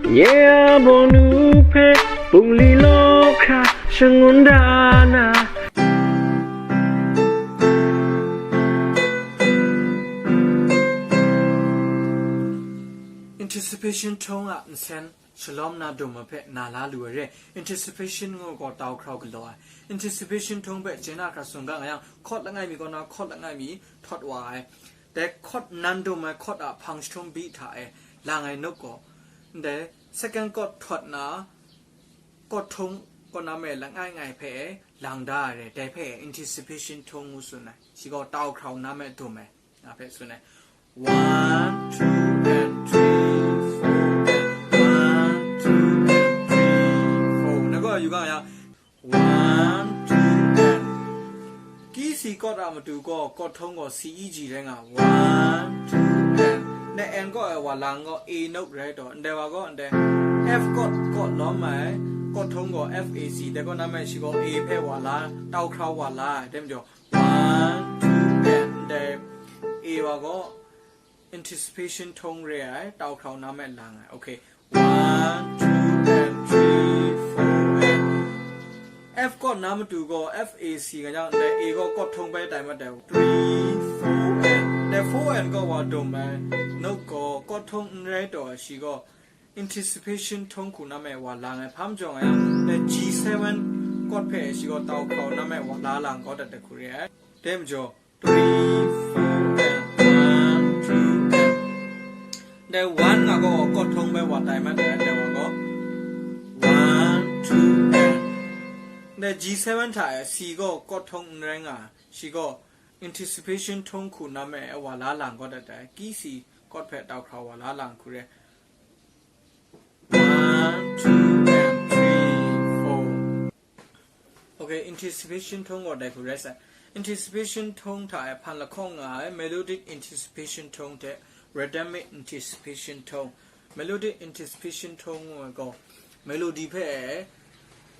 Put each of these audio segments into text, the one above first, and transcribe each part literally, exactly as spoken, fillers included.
Nye a bawnu hpe bungli law hkra shangun da na. Anticipation tone a nsen shalawm na dum ai hpe na la lu ai re. Anticipation ngu gaw tau hkrau galaw ai. Anticipation tone hpe chye na hkra tsun ga nga yang, chord langai mi kaw na chord langai mi htawt wa ai. Dai chord nan dum ai chord a hpang jahtum beat hta e lang ai note gaw, ndai second chord htawt na chord tone kaw na me langai ngai hpe lang da ai re. Dai hpe anticipation tone ngu tsun ai. Shi gaw tau hkrau na me dum ai. Nga hpe tsun ai. One, two, and three, four, and one, two, and three, four. Na gaw yu ga yang, one, two, and. Key C chord a matu gaw, chord tone gaw C E G rai nga. One, two, and. Ndai N kaw e wa lang gaw A note rai taw, ndai wa gaw, ndai F chord, chord lawm ai, chord tone gaw F A C, dai kaw na me shi gaw A hpe wa la, tau hkrau wa la ai, dai majaw, one, two, and, ndai A wa gaw anticipation tone re ai, tau hkrau na me lang ai. Okay. One, two, and three, four, and F chord na matu gaw F A C nga yang, ndai A gaw chord tone bai tai mat ai. Three, four, and, ndai four and gaw wa dum ai, note gaw chord tone n rai taw ai, shi gaw anticipation tone hku na me wa lang ai. Hpa majaw nga yang, ndai G seven chord hpe shi gaw tau hkrau na me wa la lang kau dat ai hku re ai. Dai majaw, three, four, and one, two, and. Dai one nga gaw chord tone bai wa tai mat ai, dai wa gaw. One, two, and. Dai G seven hta e C gaw chord tone n rai nga, shi gaw anticipation tone hku na me wa la lang kau dat ai. Key C chord hpe tau hkrau wa la lang hku re. One, two, and three, four. Okay, anticipation tone gaw dai hku rai sai. Anticipation tone hta e hpan lahkawng nga ai melodic anticipation tone hte rhythmic anticipation tone. Melodic anticipation tone ngu ai gaw, melody hpe e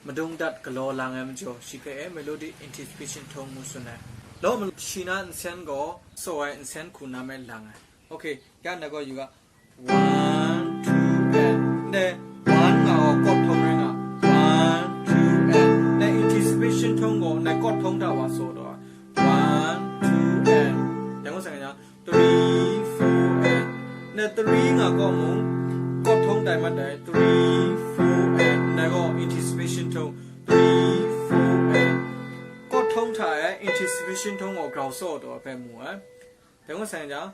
madung dat galaw lang ai majaw, shi hpe e melodic anticipation tone ngu tsun ai. Law, shi na nsen gaw, tsaw ai nsen hku na me lang ai. Okay, ya na gaw yu ga. One, two, and. Ndai one nga gaw chord tone rai nga. One, two, and. Ndai anticipation tone gaw ndai chord tone hta wa tsaw taw ai. One, two, and. Dai ngu sai nga, three, four, and. Ndai three nga gaw mung chord tone tai mat ai. Three, four, and. Ndai gaw anticipation tone. Three, four, and. Chord tone hta e anticipation tone gaw grau tsaw taw ai hpe mu ai. Dai ngu sai nga,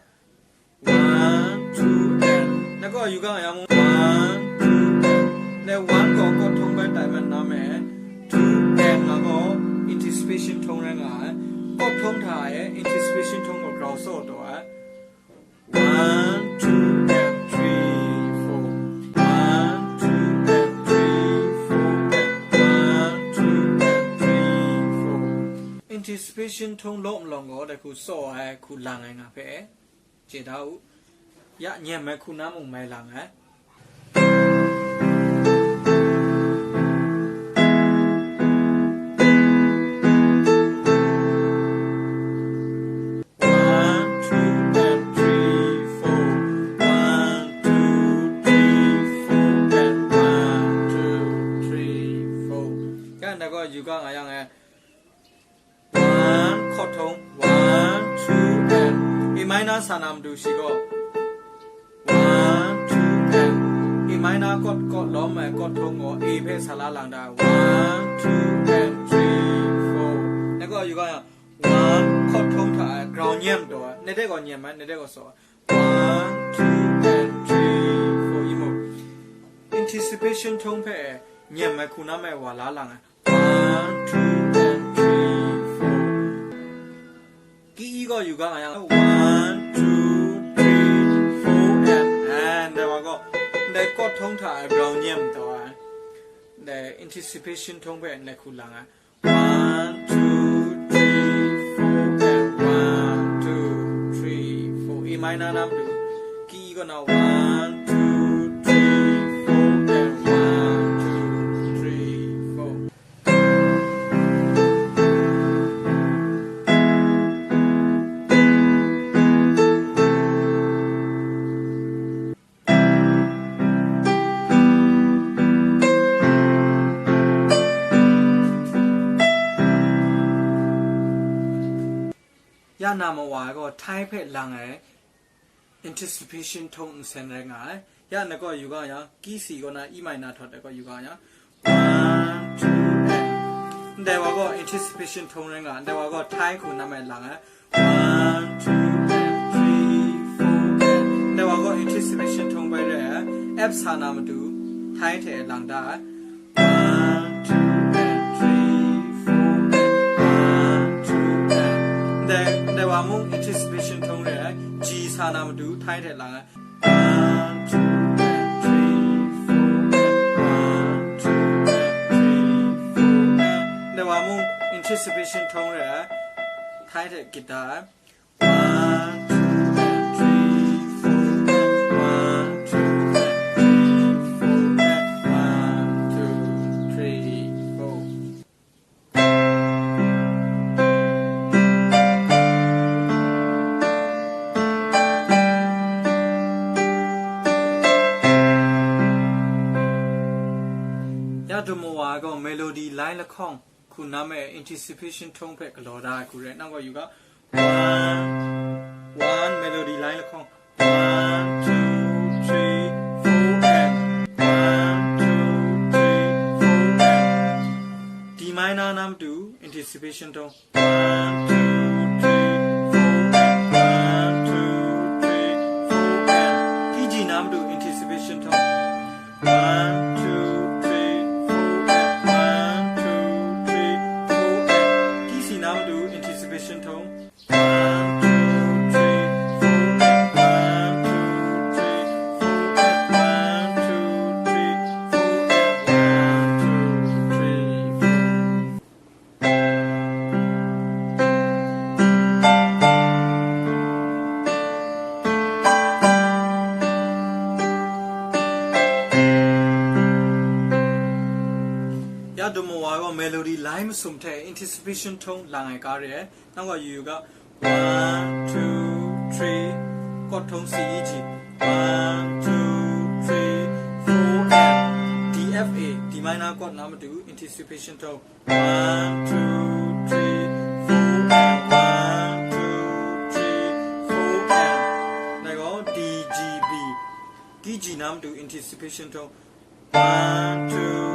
one, two, and. Na gaw yu ga yang, one, two, and. Ndai one gaw chord tone bai tai mat na me, two, and nga gaw anticipation tone rai nga ai. Chord tone hta e anticipation tone gaw grau tsaw taw ai. One, two, and three, four. One, two, and three, four, and one, two, and three, four. Anticipation tone law malawng gaw dai hku tsaw ai, hku lang ai nga hpe chye da u. Ya nyem ai hku na mung mai lang ai. One, two, and three, four. One, two, three, four, and one, two, three, four. Kan da gaw yu ga nga yang e. One, chord tone, one, two, and A minor sa na matu shi gaw, one, two, and A minor chord, chord lawm ai chord tone gaw A hpe sa la lang da, one, two, and three, four. Dai gaw yu ga yang, one, chord tone hta ai grau nyem taw ai, ndai de gaw nyem ai, ndai de gaw tsaw ai. One, two, and three, four, i mu. Anticipation tone hpe nyem ai hku na me wa la lang ai. One, two, and three, four. Ki i gaw yu ga nga yang, one, two, three, four, and, and dai wa gaw, ndai chord tone hta ai grau nyem taw ai. Ndai anticipation tone hpe ndai hku lang ai. One, two, three, four, and one, two, three, four. A minor na matu, ki i gaw na, one, two, three, four, and one, two, three, four. Ya na ma wa ai gaw, Thai hpe lang ai anticipation tone nsen rai nga ai. Ya na gaw yu ga yang, key C kaw na E minor htawt ai gaw yu ga yang, one, two, and. Ndai wa gaw anticipation tone rai nga, ndai wa gaw Thai hku nam ai lang ai. One, two, and three, four, and. Ndai wa gaw anticipation tone bai rai ai. F sa na matu, Thai hte lang da ai. One, two, and three, four, and one, two, and. Ndai, ndai wa mung anticipation tone rai ai. G sa na matu, Thai hte lang ai. One, two, and three, four, and one, two, and three, four, and. Ndai wa mung anticipation tone rai ai. Thai hte git da ai. One, two, and three, four, and one, two, and three, four, and one, two, three, four. Ya dum mawa ai gaw melody line lahkawng hku nam ai anticipation tone hpe galaw da ai hku rai. Nang gaw yu ga, one, one, melody line lahkawng, one, two, three, four, and one, two, three, four, and. D minor na matu anticipation tone. One, two, three, four, and one, two, three, four, and. Key G na matu anticipation tone. One, two, three, four, and one, two, three, four, and. Key C na matu anticipation tone. One, two, three, four, and one, two, three, four, and one, two, three, four, and one, two, three, four. Ya dum mawa gaw melody line masum hte anticipation tone lang ai ga re ai. Nang gaw yu yu ga, one, two, three, chord tone C, E, G. One, two, three, four, and D, F, A, D minor chord na matu anticipation tone. One, two, three, four, and one, two, three, four, and. Dai gaw D, G, B. D, G na matu anticipation tone. One, two,